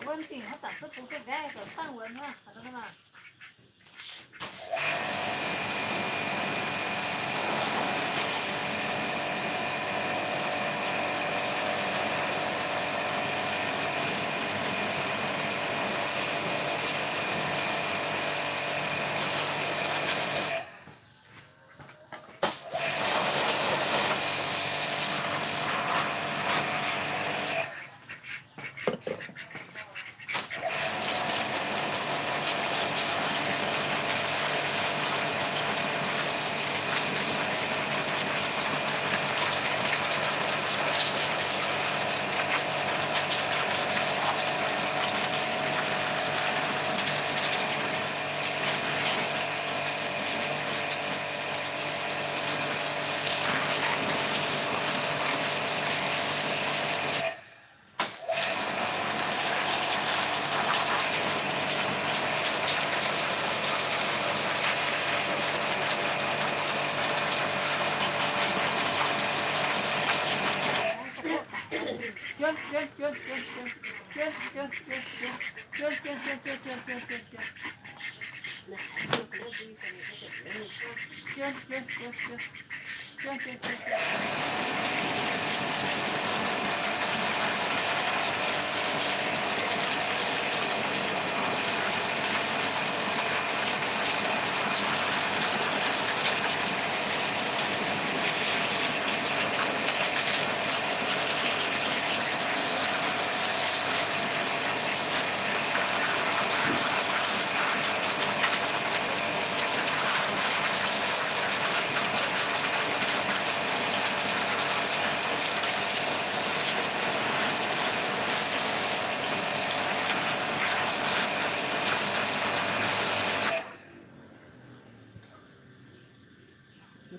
Naaiv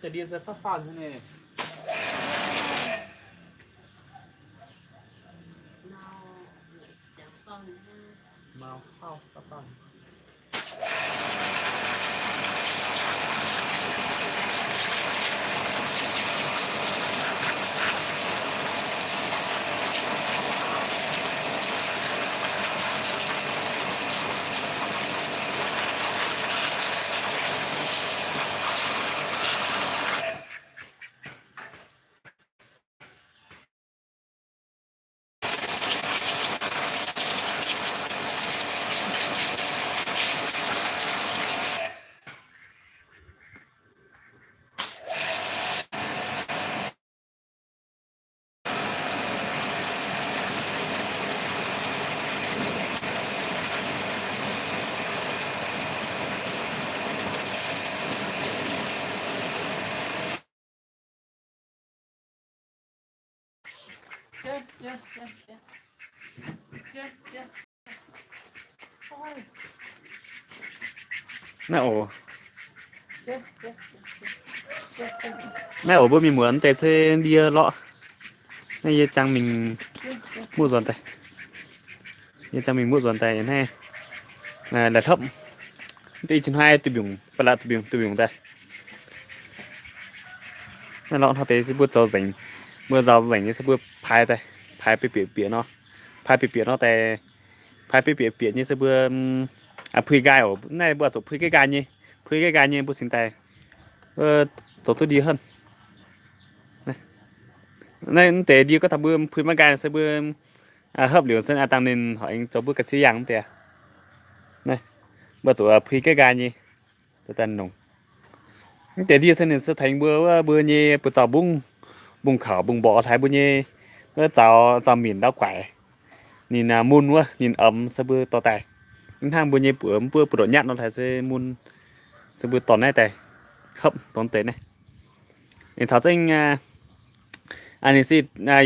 deix ndie se fav faanh nyei. Mau, fav faanh. Naaiv oc. Naaiv oc, mbuo mienh muoz, mv deix se ndie lorqc. Naaiv yie ziangx mingh muoqv nzuonx daaih. Yie ziangx mingh muoqv nzuonx daaih naaiv, la'hlopv. Mv deix ih jiex hnoi duih mbiungc, ba'laqc duih mbiungc, duih mbiungc daaih. Naaiv lorqc, hnangv deix se mbuo zoux nzengc, mbuo nzaaux nzengc nyei se mbuo paaix daaih, paaix bieqc bieqc nor, paaix bieqc bieqc nor daaih, paaix bieqc bieqc bieqc nyei se mbuo puix nqaai oc. Naaiv mbuo zuqc puix nqaai nqaai nyei, puix nqaai nqaai nyei mbuo cingx daaih zoux duqv ndie henv. Naaiv mv deix ndie gorngv taux mbuo puix maiv nqaai se mbuo hopv liuz se dangh ninh horpc aengx zoux mbuo ga'sie yangh mv deix. Naaiv mbuo zuqc puix nqaai nqaai nyei. Daaih longc. Mv deix ndie se ninh se tengx mbuo wuov mbuo nyei buoz-zaux mbungv, mbungv kaux mbungv mborqv taux mbuo nyei wuov zaux, zaux minc ndau guaix. Ninh mun wuov, ninh omx se mbuo dorh daaih. Mv hnangv mbuo nyei buoz, mbuo buoz-ndoqv nyatv nor taux se mun, se mbuo dorh naaiv daaih hopv dongh deix naaiv. Ninh caux zengv ninh se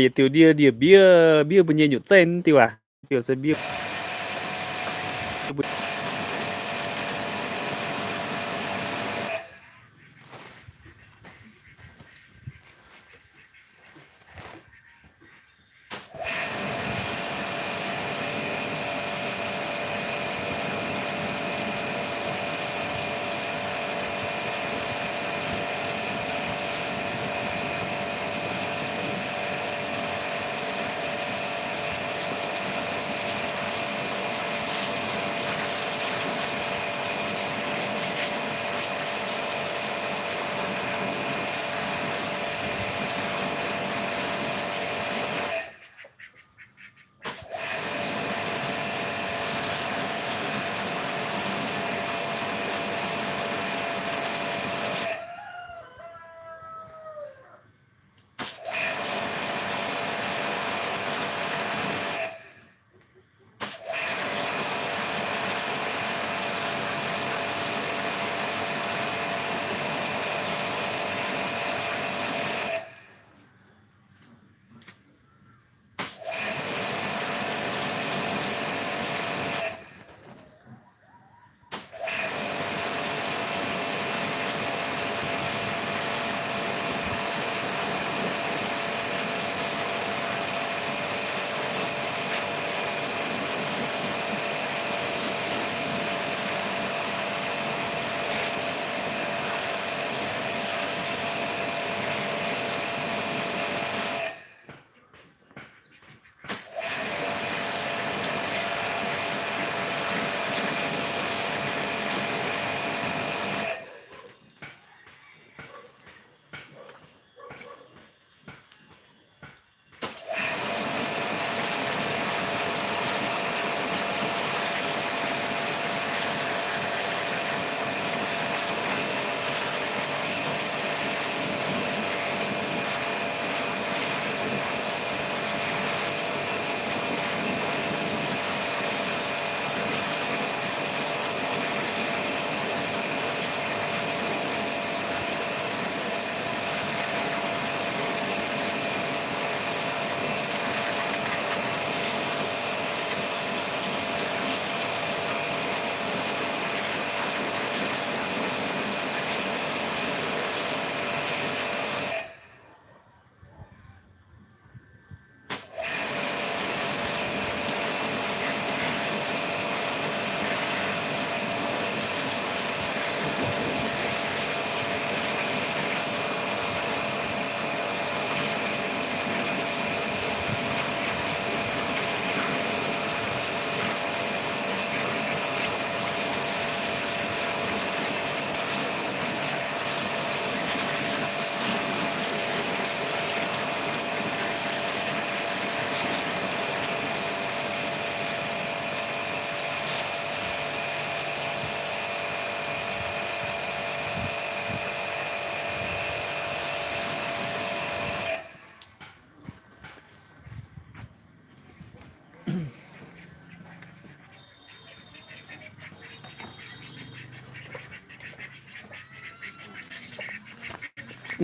yietc diuh ndie, ndie-mbiev, mbiev mbuo nyei nyutc zeiv diuh aac. Diuh se mbiev.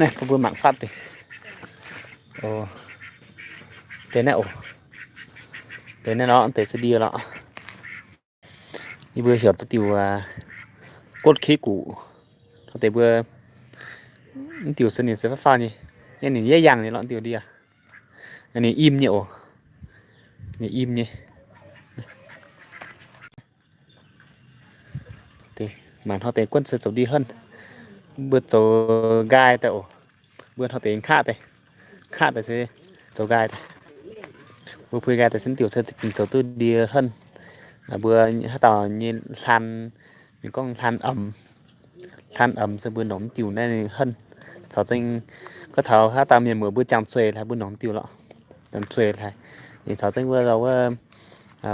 Naaiv mbuo mangc fatv deix. Deix naaiv oc. Deix naaiv lorqc, deix se ndie lorqc. Yie mbuo heuc za'diuh, aa, gotv keiv guqc. Taux deix mbuo mv diuh se ninh se fatv faanh nyei, ninh yietv yangh nyei lorqc, diuh ndie. Ninh im nyei oc. Ninh im nyei. Mangc hnoi deix guonv se zoux ndie henv. Mbuo zoux nqaai daaih oc. Mbuo hnoi deix nqaqv daaih, nqaqv daaih se zoux nqaai daaih. Mbuo puix nqaai daaih se diuh se zoux duqv ndie henv. Mbuo haaix dauh nyei hlan, mienh gorngv hlan amx, hlan amx se mbuo nongc diuh naaiv henv. Caux zengv gorngv taux haaix dauh mienh muoz mbuo jangx zueih haic, mbuo nongc diuh lorqc, jangx zueih haic. Caux zengv wuov, wuov,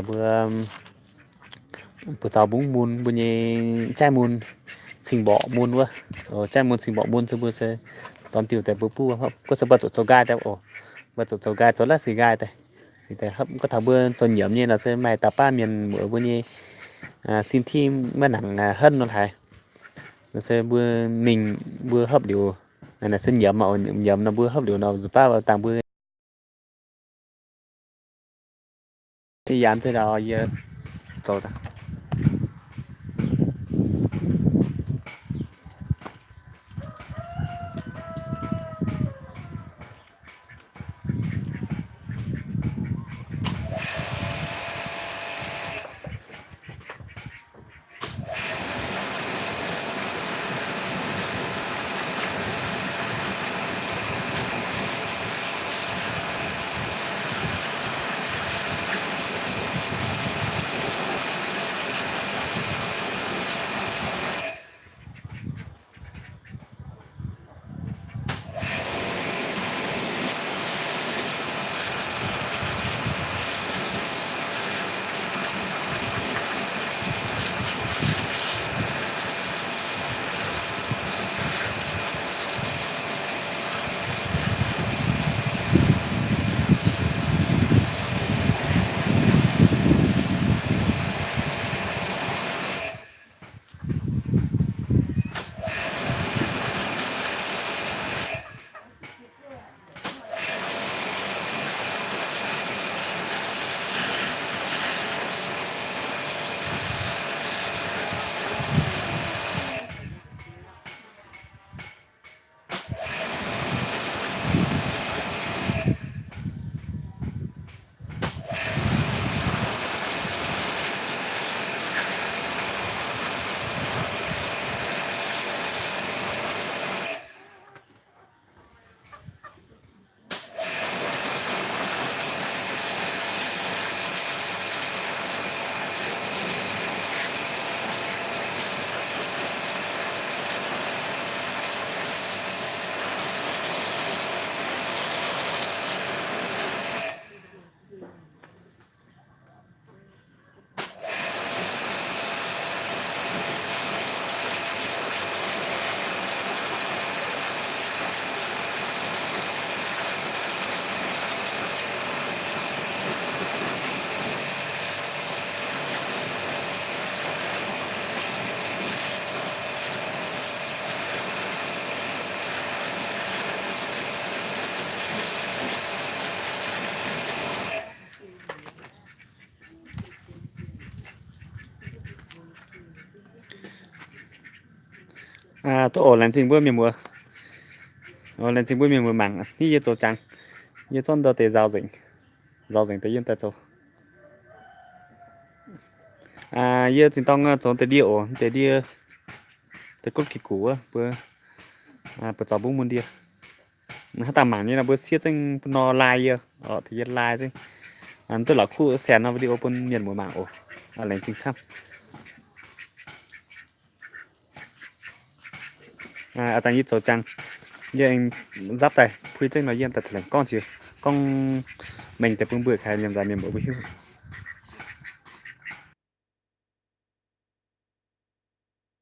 mbuo buoz-zaux mbungv mun, mbuo nyei jaiv mun, cing-mborqc mun wuov. Jaiv mun cing-mborqc mun se mbuo se dorn diuh daaih mbuo buv, gorngv se mbuo zuqc zoux nqaai daaih oc. Mbuo zuqc zoux nqaai, zoux laiv sic nqaai daaih. Gorngv taux mbuo zoux nyiemc nyei nor se maaih da'baav mienh muoz mbuo nyei sin ti maiv nangc henv nor haic. Nor se mbuo mingh mbuo hopv liuz, naaic se nyiemc, nyiemc nor mbuo hopv liuz nor nzuqc baav dangh mbuo Yie yanc zengv daaih yie zoux daaih. Aa, duqv oc, laengz zingh mbuo mienh muoz. Oc, laengz zingh mbuo mienh muoz mangc. Ih, yie zoux jangx, yie zorqv ndau deix nzaaux nzengc, nzaaux nzengc deix yiem daaih zoux. Aa, yie zinh dorng zoux deix ndie oc, deix ndie, deix gotv keiv guqc wuov, mbuo, aa, buoz-zaux mbungv mun ndie. Haaix dauh mangc nyei nor mbuo siev zengv nor like yie, oc, tengx yie like zengv. Aa, duqv la'kuqv share nor video bun mienh muoz mangc oc. Aa, laengz zingh camv. Aa, dangh yie zoux jangx, yie aengx nzapv daaih puix zengv nor yie daaih caux laengz gorngv jiex, gorngv mengh deix bun mbuo kaaix nyiemc nzaaix mienh muoz mbuo hiuv.